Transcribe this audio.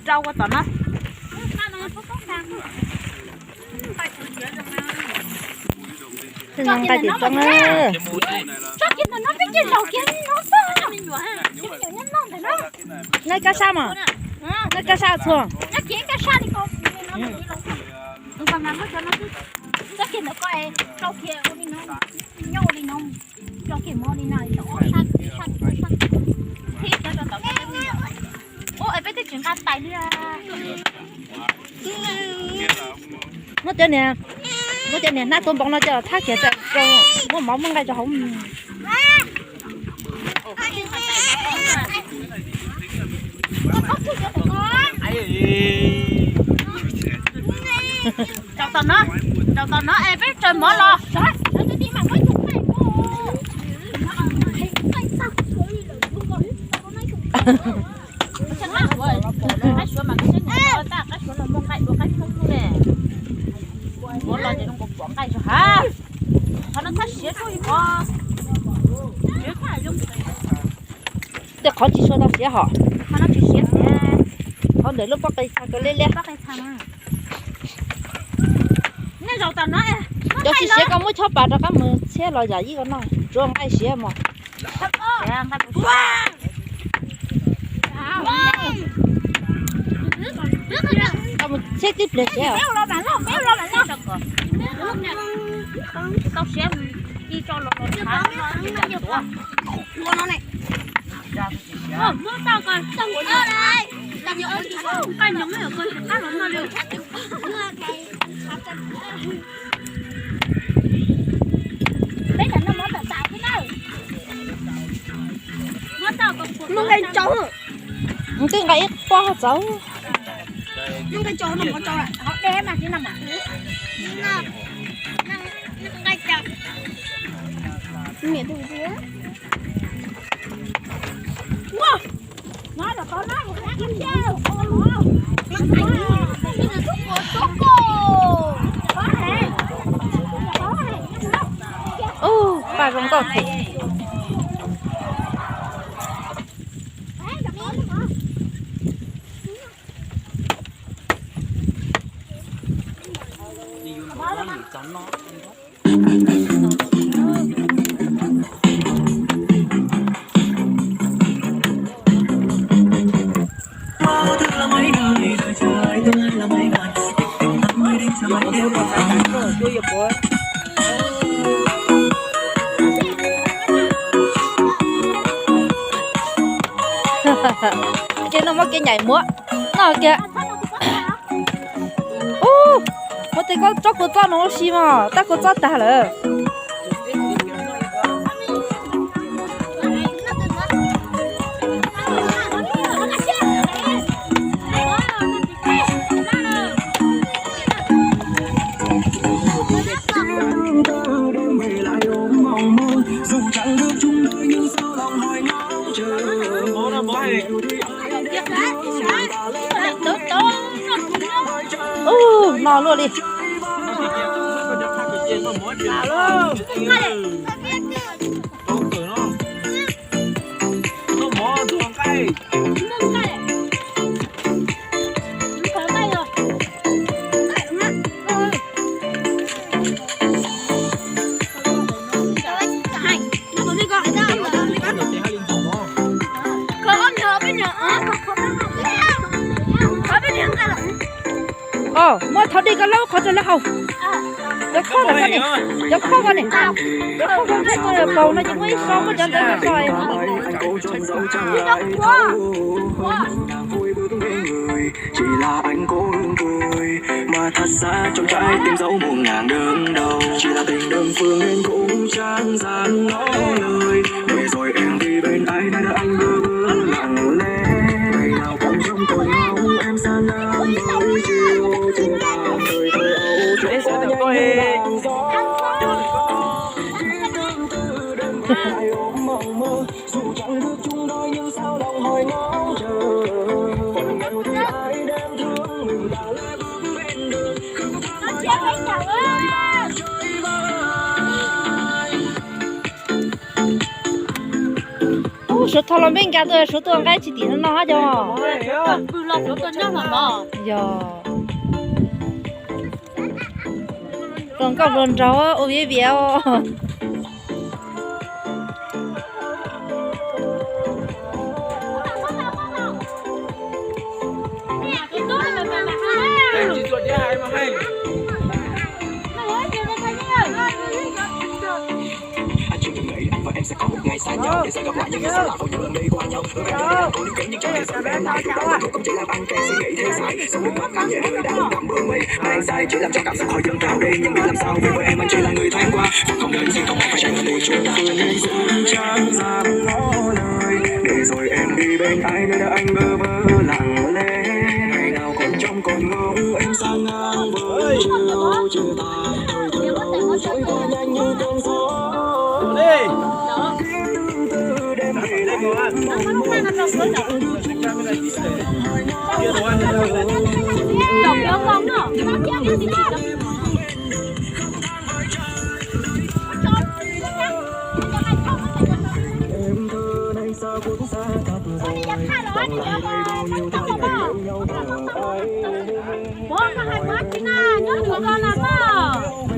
Rau ua tom no. Nqaij tim tsob na. Nqaij kab sab mas. Nqaij kab sab txhua. Muab cov niag, muab cov niag hnab tuaj npoo no coj los thab kiag, muab mov muab nqaij rau hauv. Rau tom no, rau tom no es peb tsaws mov los. Qaib suav mas koj saib, qaib suav no muaj nqaij dua qaib Hmoob ne. Ua los ces zoo nkaus pom nqaij zog ha. Qhov no txhob siav tsuj li qhov. Tej qhov tsis tshua tau siav hos. Qhov no tsis siav tiag. Qhov ntawm lub pob qe txha ko liab liab. Nej zaum tom no. Cov tsis siav koj muab chob pas rov qab mus txhiab los yam ib ko noj, tsuav nqaij siav mog. Txhiab tib pliag siav. Muab nqaij tso. Twb nqa ib pob txaus. Ub, paj zoo nkauj thiab. Ces no muab kev nyaim muab no kiag. Ub, muab tej tsob kua txob no ua si mas tab kua txob tag lawm. Ub, no luaj li. Muab thau dej koj laub qhov rau lawv haus. Cov khob ko ne, cov khob ko ne, cov khob ko nqaij ko paus no ces muab ib so muab cov ntawd so. Ub, sawv Thaum los npej nkag tuaj suav tuaj nqaij tsis tim no no cov. Yog. Hluas nkauj hluas nraug ua viav vias os. Ua, koj hais Hmoob tsis na, nyob Suav los mas.